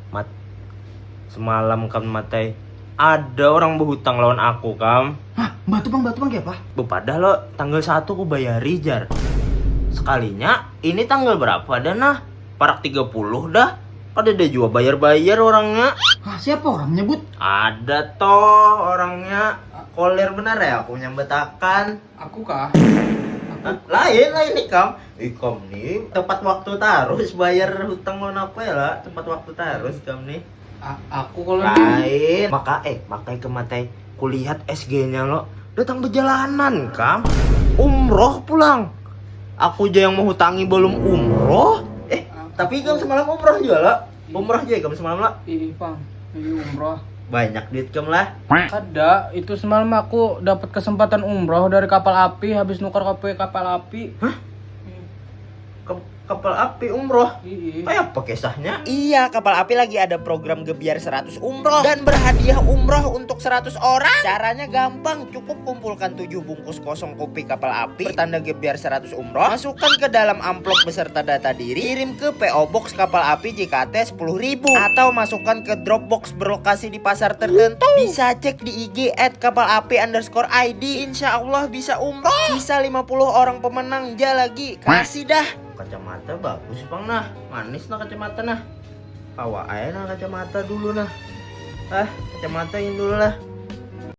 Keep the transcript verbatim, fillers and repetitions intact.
Mat, semalam kam matai ada orang berhutang lawan aku kam. Hah, batu pang, batu pang kayak apa? Bepadah lo tanggal satu ku bayari jar. Sekalinya ini tanggal berapa dah nah? Parak tiga puluh dah. Kada ada jua bayar-bayar orangnya. Hah, siapa orang nyebut? Ada toh orangnya. Koler benar ya aku nyambetakan. Aku kah? Hah? Lain lain nih kam. Ikam nih tepat waktu terus bayar hutang lawan aku ya lah. Tepat waktu terus kam nih. A- aku kalau Lain. Maka eh makai kematai kulihat S G-nya lo datang berjalanan kam. Umroh pulang. Aku aja yang mau hutangi belum umroh. Eh tapi kam semalam umroh juga lo. Umroh juga kam semalam lo. Ih, pang, ini umroh. Banyak duit kam lah. Kada, itu semalam aku dapat kesempatan umroh dari kapal api habis nukar kopi kapal api. Hah? Ke- kapal api umroh. Ih, Kayak apa kisahnya? Iya, kapal api lagi ada program gebyar seratus umroh dan berhadiah umroh untuk seratus orang. Caranya gampang, cukup kumpulkan tujuh bungkus kosong kopi kapal api bertanda gebyar seratus umroh, masukkan ke dalam amplop beserta data diri, kirim ke P O Box Kapal Api J K T sepuluh ribu atau masukkan ke Dropbox berlokasi di pasar tertentu. Bisa cek di I G at kapal api underscore I D. Insya Allah bisa umroh. Sisa lima puluh orang pemenang ja lagi. Kasih dah. Kacamata bagus pang nah. Manis nah kacamata nah. Kawa aja nah kacamata dulu nah. Ah, kacamata ini dulu lah.